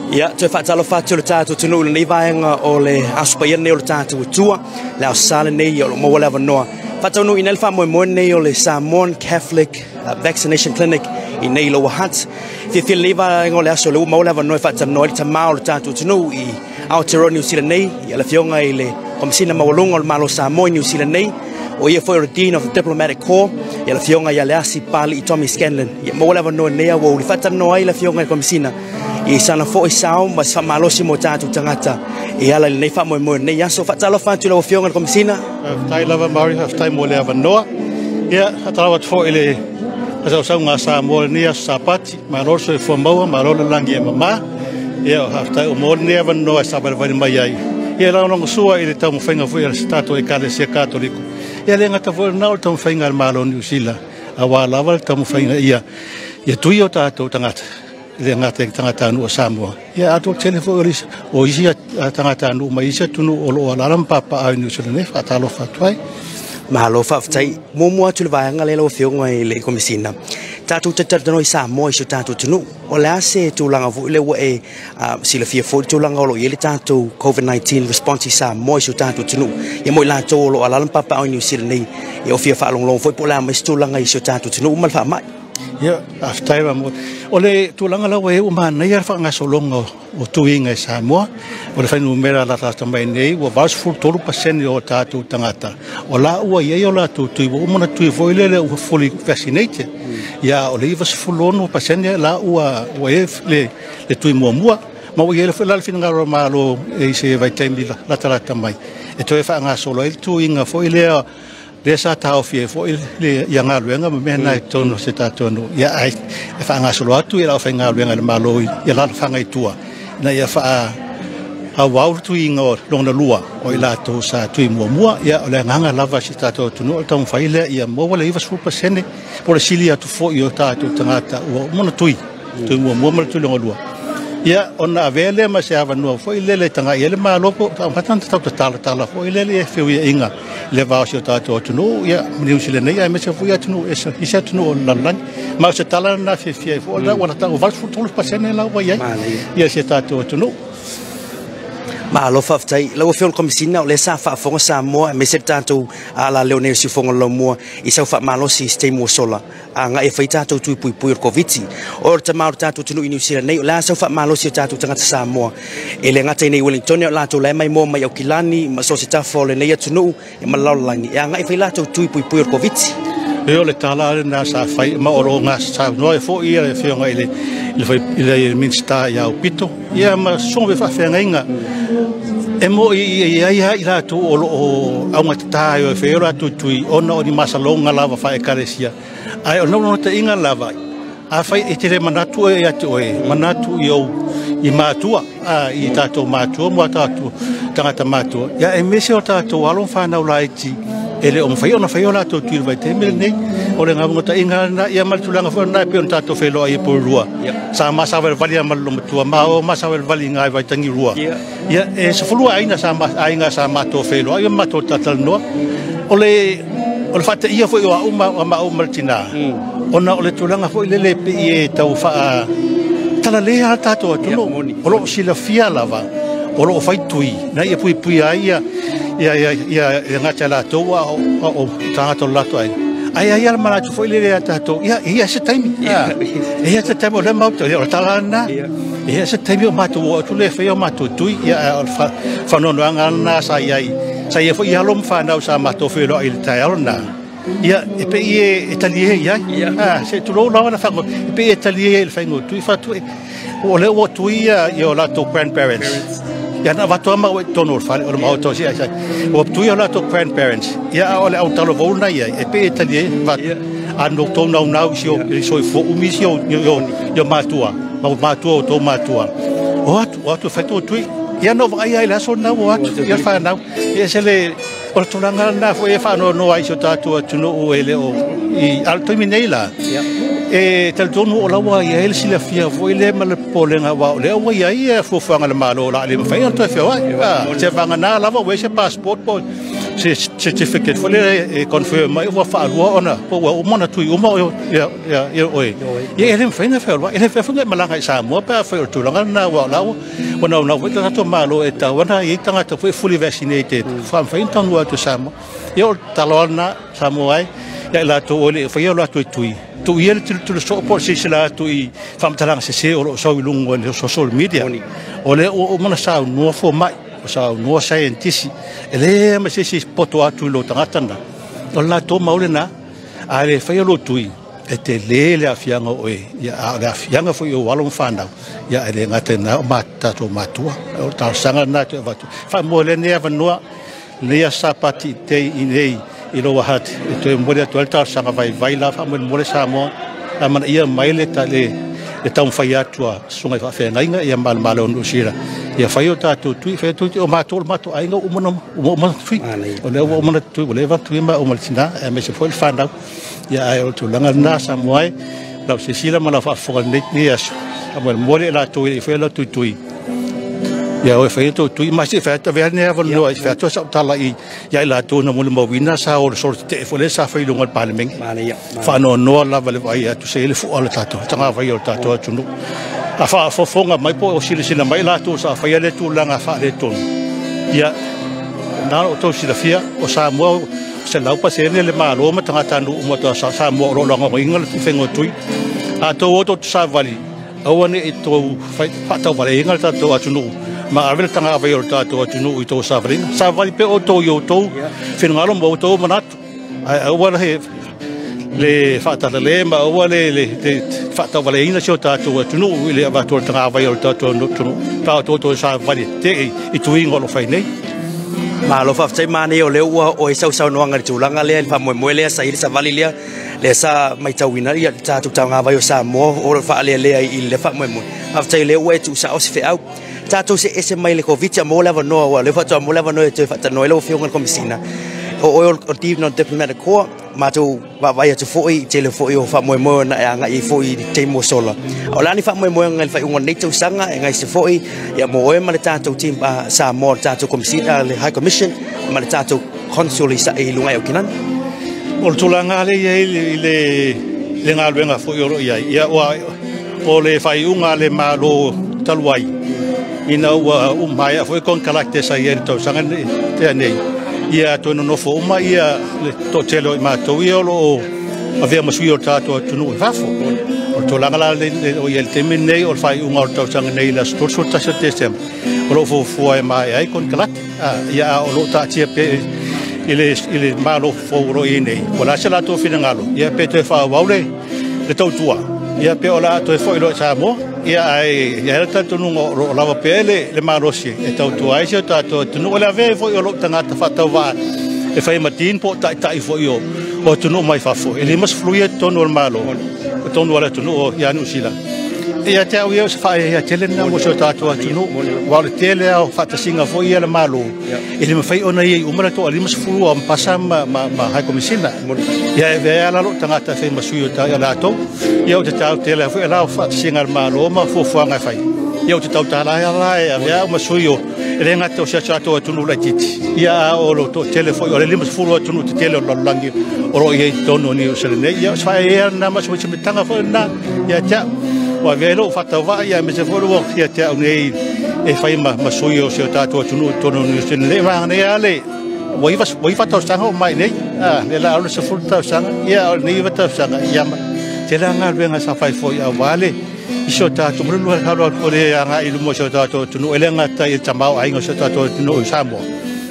Ia, toe faatalofa atu le tatou atunuu i lenei vaega o le Aso Paia lenei o le tatou Atua, le Aso Sa lenei o lo o maua le avanoa faataunuuina ai le faamoemoe lenei o le Samoan Catholic Vaccination Clinic i nei Lower Hutt. Fiafia lenei vaega o le aso lea ua maua le avanoa e faatalanoa ai le tama o le tatou atunuu i Aotearoa Niu Sila nei, ia le Afioga i le Komesina Maualuga o le Malo o Samoa i Niu Sila nei, o ia foi o le Dean of the Diplomatic Corps, ia le Afioga ia Leasi Papali'i Tommy Scanlan. Ia maua le avanoa i lenei aoauli faatalanoa ai le Afioga i le Komesina i sana foi sao ma se faamalosi mo tatou tagata e ala i lenei faamoemoe o lenei aso. Faatalofa atu i lau Afioga i le Komesina. Faafetai lava Maori, faafetai mo le avanoa. Ia, faatalofa atu foi i le fasausauga a Samoa i lenei aso Sapati. Malo le soifua maua, malo le lagi e mama. Ia, faafetai ua maua lenei avanoa e savalivali mai ai. Ia, lagolagosua i le taumafaiga foi a le tatou Ekalesia Katoliko. Ia, le gata foi lena o le taumafaiga a le Malo o Niu Sila, aua lava le taumafaiga ia tui o tatou tagata, e le gata i tagatanuu o Samoa, ia atoa tele foi o isi tagatanuu mai isi atunuu o lo o alaala ma papaaao i Niu Sila nei, faatalofa atu ai. Malo faafetai. Muamua atu le vaega lea lau Afioga i le Komesina, tatou talatalanoa i Samoa i si o tatou atunuu. O le a se tulaga foi lea ua e silafia foi le tulaga o lo o i ai le tatou COVID-19 response i Samoa i si o tatou atunuu. Ia mo i latou o lo o alaala ma papaaao i Niu Sila nei, ia o fia faalogologo foi po o le a mai se tulaga i si o tatou atunuu ma le faamai. Ia, faafetai Mamoe. O le tulaga la ua i ai ua manaia le faagasologa o tuiga i Samoa. O le fuainumera latalata mai nei ua 83% o tatou tagata o la ua i ai o latou tui, ua uma ona tui foi lele ua fully vaccinated. Ia, o le 96% la ua i ai le tui muamua. Ma ua i ai foi la le finagalo o le Malo i se vaitaimi latalata mai e toe faagasolo ai le tuiga foi lea lea sa taofi ai foi ia galuega ma mea na i totonu o se tatou nuu. Ia, ai e faagasolo atu i le aufaigaluega a le Malo i alaalafaga i tua ina ia faaauau le tuiga o lona lua o i latou sa tui muamua. Ia, o le agaga lava si tatou atunuu o le taumafai lea ia maua le 90% po o le sili atu foi o tatou tagata ua uma ona tui muamua ma le tui lona lua. Ia, ona avea lea ma se avanoa foi lele e tagai ai le Malo po o amata ona tau tatalatala foi lele e feuiaiga le va o si o tatou atunuu, ia, Niu Sila nei, aemaise foi atunuu isi atunuu o le lalolagi. Ma o se tala lena fiafia ai foi, ua 83% la ua i ai ia si o tatou atunuu. Malo faafetai. Lau Afioga i le Komesina, o lea sa faafofoga Samoa aemaise le tatou alaleo nei o Siufogo o le Laumua i sau faamalosi i se taimi ua sola agai e fai tatou tui puipui o le Koviti. O le tama o le tatou atunuu i Niu Sila nei, o le a sau faamalosi o tatou tagata Samoa e le gata i nei Wellington, o latou la e maimoa mai Aukilani ma so o se tafa o lenei atunuu e ma le lalolagi e agai e fai latou tui puipui o le Koviti. E o le tala lena sa fai ma o lo o saunoa ai foi le Afioga i le Minisita ia Aupito, ia ma sosoga faafeagaiga e mo i ai i latou o lo o augatata ai e fai o latou tui ona o ni masaloga lava faaekalesia. Ai o naunautaiga lava a fai e tele manatu e ia te oe, manatu i ou i matua, i tatou matua mo tatou tagata matua. Ia e mese o tatou alo whanau laiti e le o mawhai ona whai o latou tui le vaitaimi lenei. O le naunautaiga lena ia ma le tulaga foi lena e pei ona tatou feiloai i Porirua. Sa masavalivali a ma le matua ma o masavalivali ngai vaitangi rua. Ia e 12 aiga sa aiga sa matou feiloai ia matou talatalanoa. O le faateia foi o au ma au ma le tina. Ona o le tulaga foi lele pe i e tau faa talalea tatou atunuu. O lo o silafia lava o lo o fai tui na ia puipui ai ia ia ngata latou o tagata o latou ai. Ai ai ala manatu foi lele a tatou. Ia ia se taimi. Ia se taimi o le mauta o le tala lena. Ia se taimi o matou o atu le fai o matou tui ia o le faanoanoaga lena sa i ai. Sa ia foi alo ma whanau sa matou whenua i le taeao lena. Ia, e pe i e talie i ai. Se tulou lawa na whango, e pe i e talie i le whaingo tui whatu e. O le ua tui ia o latou grandparents. Ia na watoa ma ue tono o le whale, o le maoto si ai. O tui o latou grandparents. Ia o le au talo vauna ia, e pe i e talie whatu. A no tō nau nau si o soifua umi si o o matua. Ma matua o tō matua. O atu whatu tui. Ia no vai ai le aso nau o atu, ia whanau. Ia se le o le tulaga lena foi e faanoanoa ai si o tatou atunuu e le o i a le taimi nei la. E talitonu o laua ia ai le silafia foi lea ma le popolega aua o lea ua i ai fuafuaga a le Malo o le a le mafai ona toe feoai. Se vagana lava ua i se passport po Certificate foi lea e confirm mai ua faalua ona po ua uma ona tui uma ia ia oe. Ia e le mafai ona fealuai, e le mafai foi ona e malaga i Samoa pe afai o le tulaga lena ua o la ua naunau foi le tatou Malo e tatau ona i ai tagata foi fully vaccinated faamafai ona taunuu atu i Samoa. Ia o le tatalo lava lena Samoa ai ia i latou o le i faia o latou tui, tuu ia le tilotilo soo po o le silasila atu i faamatalaga sese o lo o sau i luga o le social media. O lea ua uma ona saunoa fomai, ua saunoa saienitisi, e leai ma se isi e poto atu i lou tagata lena. O le latou mau lena, a le faia lou tui, e tele le aafiaga o oe, ia, a o le aafiaga foi o alo ma fanau, ia, e le gata i lena o tatou matua. O le talosaga lena e toe avatu. Faamoa lenei avanoa, lenei aso Sapati i nei i Lower Hutt, e toe momoli atu ai le talosaga vaivai la faamolemole Samoa, amanaia mai le taumafai atu a susuga i faafeagaiga ia ma le Malo o Niu Sila. Ia fai o tatou tui, fai o tui o matou, o le matou aiga ua uma ona tui. O lea ua uma ona tui, ua leva ona tui ma uma le tina, aemaise foi le fanau. Ia ae o le tulaga lena Samoa ai, lau silasila ma lau faafofoga i lenei aso, faamolemole i latou e le i faia o latou tui. Ia o e fai tou tui, ma se fai atu avea lenei avanoa e fai atu sau tala ia i latou na molimauina sa o le solo tetee foi lea sa fai i luga o le Palemene. Faanoanoa lava le vaai atu se i le fua o le tatou tagavai o le tatou atunuu. A faafofoga mai po o silasila mai latou sa faia le tulaga faaletonu, ia na o outou silafia o Samoa 100% le Malo ma tagatanuu uma o Samoa o lo o lagolagoina le faiga o tui. A outou o tou savali, aua ne i tou faatauvaleiga le tatou atunuu ma ave le tagavai o le tatou atunuu i tou savaliga. Savali pe outou i outou finagalo ma outou manatu, ae aua le faatalale ma aua le faatauvaleina si o tatou atunuu i le avatu o le tagavai o le tatou atunuu pa outou toe savali te i tuiga o lo fai nei. Malo faafetai manaia o lea ua o e sausaunoaga i le tulaga lea i le faamoemoe lea sa i le savali lea lea sa matauina ia le tatou tagavai o Samoa o lo o faalealea i le faamoemoe. Faafetai lea ua e tuusao se feau. Tatou se ese mai le Koviti a maua le avanoa ua lea faatoa maua le avanoa e toe faatanoa ai lau Afioga i le Komesina. O oe o le Non-Diplomatic Corps, matou vaavaai atu foi i tele foi o faamoemoe na e agai ai foi i le taimi ua sola. O le a ni faamoemoega i le faaiuga o lenei tausaga e gaise foi ia mo oe ma le tatou team Samoa, le tatou Komesina, le High Commission ma le tatou Consul i luga i Aukilani? O le tulaga lea i ai i le galuega foi o lo o i ai, ia ua o le faaiuga a le Malo talu ai ina ua umaea foi konekarate sa i ai i le tausaga nei, ia toe nonofo uma ia le toatele o i matou ia o lo o avea ma sui o le tatou atunuu i fafo. O le tulaga la o i ai le taimi lenei o le faaiuga o le tausaga nei i le aso 31 o Tesema, o lo o fuafua e maea ai konekarate, ia a o lo o taatia pe i le Malo fou o lo o i ai nei, po o le a se latou finagalo, ia pe toe faaauau le tautua, ia pe o le a toe foi loa i Samoa, ia ae i ai le talitonuga o lo o lava pea le malosi e tautua ai si o tatou atunuu. O le avea foi o lou tagata faatauvaa e fai ma dean po o taitai foi o atunuu mai fafo, e 50 ia totonu o le Malo, totonu o le atunuu ia Niu Sila. Ia te au ia o se faaeaea tele lena mo si o tatou atunuu, aua o le tele lava o faatasiga foi ia le Malo, e le mafai ona i ai uma le toa 50 o Ambasa ma High Commissioner. Ia e avea la lou tagata e fai ma sui o latou, ia ou te tau tele foi la o faatasiga a le Malo ma fuafuaga e fai. Ia ou te tautala ai la e avea ma sui o e le gata o si o tatou atunuu laitiiti, ia a o lo toatele foi o le 50 atunuu tetele o le lalolagi o lo o i ai i totonu o Niu Sila nei. Ia o se faaeaea lena ma se mataga foi lena ia te au. Ua avea ai lou faatauvaa ia aemaise foi ua ia te au nei e fai ma sui o si o tatou atunuu i totonu o Niu Sila nei. Manaia le ua 9 tausaga o mai nei, le la o le 10 tausaga, ia o le 9 tausaga, ia tele galuega sa fai foi aua le i si o tatou lua o le agai i luma o si o tatou atunuu, e le gata i le tamaoaiga o si o tatou atunuu i Samoa.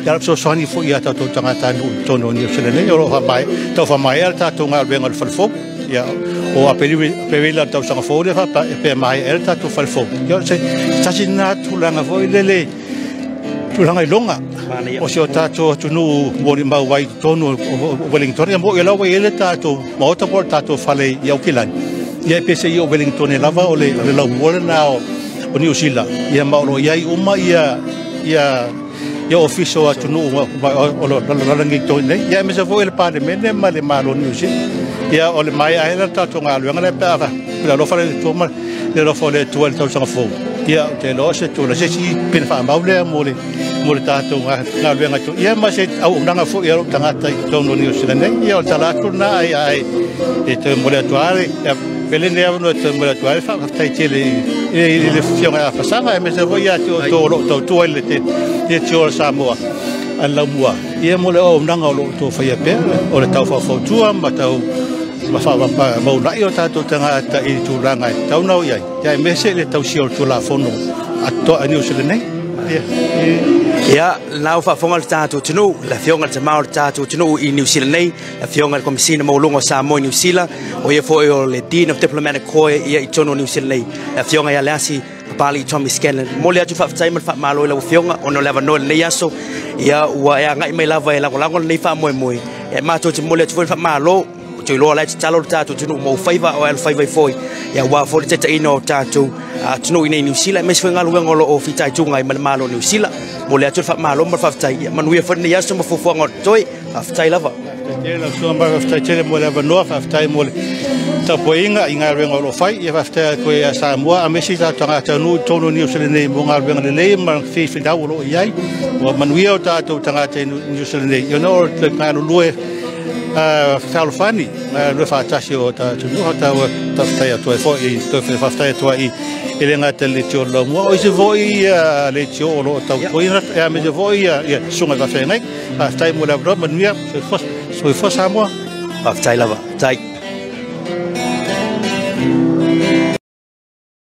Ia o le fesoasoani foi ia tatou tagatanuu i totonu o Niu Sila nei, o lo o tau faamaea le tatou galuega o le falefou. Ia o Aperila le tausaga fou lea pe maea ai le tatou falefou. Ia o se tasi lena tulaga foi lele tulaga i loga o si o tatou atunuu molimau ai i totonu o Wellington. Ia mo i lau ai le tatou maota po o le tatou fale i Aukilani. Ia e pese i o Wellington lava o le laumua lena o Niu Sila. Ia ma o lo o i ai uma ia ofisa o atunuu o lo lalolagi i totonu nei. Ia aemaise foi le Palemene ma le Malo o Niu Sila. Ia o le maea ai le tatou galuega lea pe a le alofa le Atua ma le alofa o le Atua i le tausaga fou. Ia ou te iloa se tulaga se isi pine faamau lea mo le mo le tatou galuega to ia ma se auaunaga foʻi a loo tagata i totonu o Niu Sila nei. Ia o le tala atu lena ai ae e toe momoli atu ale pele nei avanoa e toe momoli atu ai faafetai tele i le afioga ia Fasaga aemaise foi ia te outou o loo tautua i le Leitio o le Samoa a le Laumua ia mo le auaunaga o loo outou faia pea o le taufaufautua ma tau ma faamaunai o tatou tagata i tulaga e tatau ona o i ai ia aemaise le tausia o le Tulafono a Niu Sila nei. Ia. Ia, lau faafofoga le tatou atunuu, le afioga i le tamā o le tatou atunuu i Niu Sila nei, le afioga i le Komesina Maualuga o Samoa i Niu Sila, o ia foi o le Dean of Diplomatic Corps ia i totonu o Niu Sila nei, le afioga ia Leasi Papalii Tommy Scanlan. Momoli atu faafetai ma le faamalo i lau afioga ona o le avanoa i lenei aso, ia ua e agai mai lava e lagolago lenei faamoemoe. E matou te momoli atu foi le faamalo, ou te iloa la e tatalo le tatou atunuu mo faiva o alofaiva ai foi, ia aua foi le taitaiina o tatou atunuu i nei Niu Sila, aemaise foi galuega o lo o fitaituga ai ma le Malo o Niu Sila. Momoli atu le faamalo ma le faafetai. Ia manuia foi lenei aso ma fuafuaga o totoe. Faafetai lava. Faafetai lau susuga ma faafetai tele mo le avanoa, faafetai mo le tapuaiga i galuega o loo fai. Ia faafetai atu ai ia Samoa aemaise i tatou tagata nuu i totonu o Niu Sila nei mo galuega lelei ma filifiliau o loo i ai. Ua manuia o tatou tagata i Niu Sila nei ona o le galulue fealofani, galulue faatasi o tatou nuu. Faafetai atu ai foi, toe faafetai atu ai e le gata i le Leitio o le Laumua, o isi foi leitio o loo tautuaina aemaise foi ia susuga i faafeagai. Faafetai mo le avanoa, manuia, soifua, soifua Samoa. Faafetai lava. Faafetai.